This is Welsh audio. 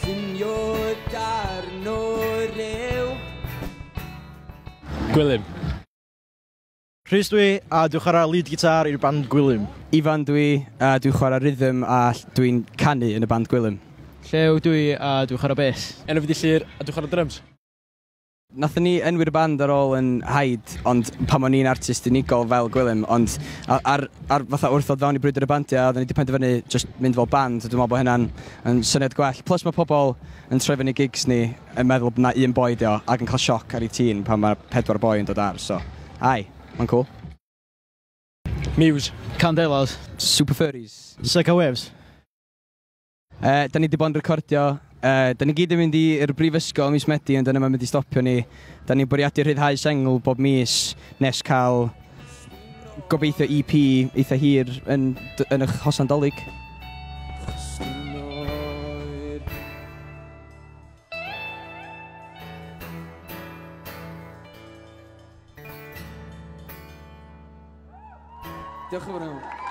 Cinio darn o rew. Gwilym. Rhys dwi, a dwi'n chwarae lead guitar i'r band Gwilym. Ifan dwi, a dwi'n chwarae rhythm a dwi'n canu yn y band Gwilym. Llew dwi, a dwi'n chwarae bass. Enw fi 'di Llyr, a dwi'n chwarae drums. Nathon ni enwi'r band ar ôl yn Hyde, ond pan o'n i'n artist unigol fel Gwilym, ond ar, ar fatha wrth ddod fewn i brwydr y bandiau, oedden ni wedi penderfynu just mynd fel band, a dwi'n meddwl bod hynna'n yn syniad gwell. Plus mae pobl yn troi fyny gigs ni yn meddwl bod na un boi di o, ac yn cael sioc ar ei tîn pan mae 4 boi yn dod ar, so ai, mae'n cool. Muse. Candelas. Super Furries. Psycho Waves. Da ni wedi bod yn recordio. Da ni gyd yn mynd i'r brifysgol mis Medi, ond dyna mae'n mynd i stopio ni. Da ni'n bwriadu rhyddhau sengl bob mis nes cael gobeithio EP eitha hir yn eich hosan Dolig. Diolch yn fawr iawn.